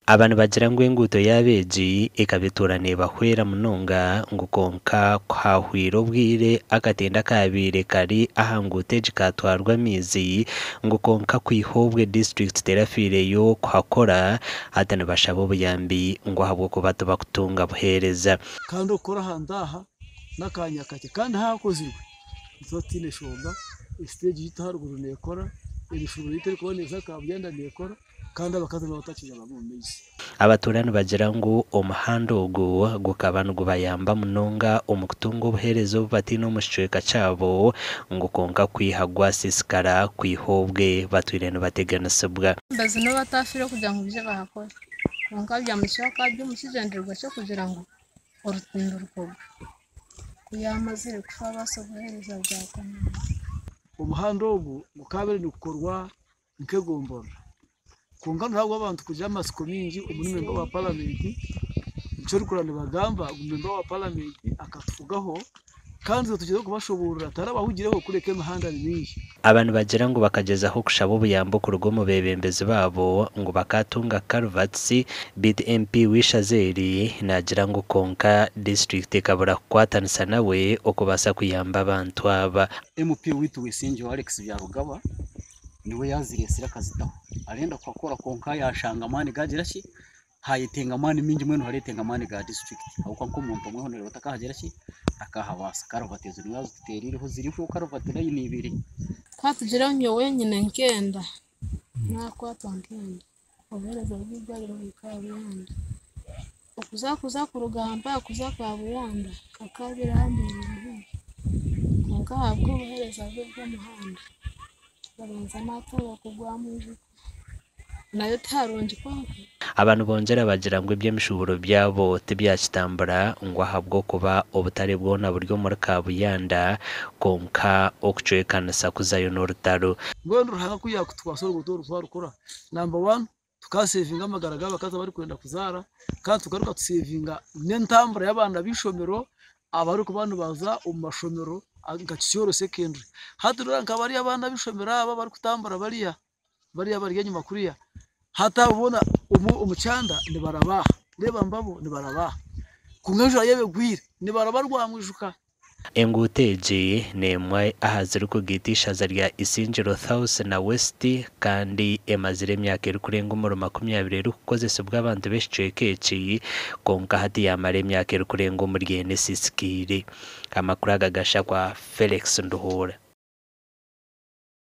Aba nibagira ngu enguuto yaabo egi ekaba etuura neebahwera munonga ngu kwonka ku haahweire obwire akatendo akaabaire kari aha nguuto egi kaatwarwa amaizi ngu kwonka kwiha obwe disiturikiti terafiireyo kuhakora hati nibashaba obuyambi ngu ahabw'okuba tibakutunga buheereza. Kandi okukora ahantu aha n'akaanya kakye kandi haakozirwe nituba tutaine shonga, esiteegi yaitu aharuguru neekora, emishuburo yaitu erikuba neeza Kabugyenda neekora kandi abakazi nabo batakireeba omu maizi. Abatuura nibagira ngu omuhanda ogu gukaba nigubayamba munonga omu kutunga obuheereza obu bataine omu kicweka kyabo ngu kwonka kwiha gwasiisikara kwiha obwe batwire nibateganisibwa. Abeebembezi nibo batafiire kugira ngu baije bahakore kwonka byamuhikyaho akaba ari omu kigyendererwa ky'okugira ngu orutindo rukorwe. Ku yaamazire kufa basi obuheereza bwakoma. Omuhanda ogu gukabaire nigukorwa nk'egomborora. Kwonka nihabaho abantu kugira amatsiko maingi omuri memba wa paramenti, nikyo orikureeba nibagamba ngu memba wa paramenti akatufugaho kandi itwe tugyezaho kubashoboorora tarabahugireho kureka emihanda ni mingi. Aba nibagira ngu bakagyezaho kushaba obuyambi okuruga omu beebembezi baabo ngu bakaatunga culverts beitu MP w'eishaza eri naagira ngu kwonka disiturikiti ekabura kukwatanisa nawe okubaasa kuyamba abantu aba. MP waitu Wesingyeho Alex Byarugaba niwe yaazireetsire akazitaho. Arenda kuhakora kwonka yaashanga amaani gaagira ki, haayetenga amaani maingi mbwenu hareetenga amaani ga disiturikiti ahabw'okuba nk'omuntu omwe nooreeba takaagira ki, takaahabaasa. Karavati ezo niwe yaazituteereireho ziriho karavati layini ibiri. Ka tugire ngu nyowe nyine nk'enda, naakwatwa nk'enda, obuheereza bw'eirwariro buri Kabuyanda. Okuza kuza kuruga aha mpaka kuza Kabuyanda hakaabaire hambereire haihi kwonka ahabw'obuheereza bubi bw'omuhanda Babanza naatwarwa kugwa mwijuka nayo tiharungi kwonka. Aba nibongyera bagira ngu eby'emishuuburo byabo tibyakitambura ngu ahabw'okuba obutare bwona buri omuri Kabuyanda kwonka okucwekanisa kuzayo n'orutaro. Mbwenu Ruhanga ku yaakutukwasa oruguuto oru twarukora, namba wani tukaasevinga amagara g'abakazi abarikwenda kuzaara kandi tugaruka tusevinga n'entambura y'abaana b'eishomero abarikuba nibaza omu mashomero nka Kisyoro Secondary. Hati noreeba nka bariya abaana b'eishomero aba abarikutambura bariya, bariya abari enyima kuriya, hati abo boona omu kyanda nibaraba aha, reeba mbabo nibaraba aha. Kwonka enjura yaaba egwire nibaraba Rwamwijuka. Enguuto egi n'emwe aha zirikugaita eishaza rya Isingiro South na West kandi emazire emyaka erikurenga omuri 20 erikukozesibwa abantu b'ekicweka eki kwonka hati yaamara emyaka erikurenga omuri ena esisikaire. Amakuru aga gashakwa Felix Nduhuura.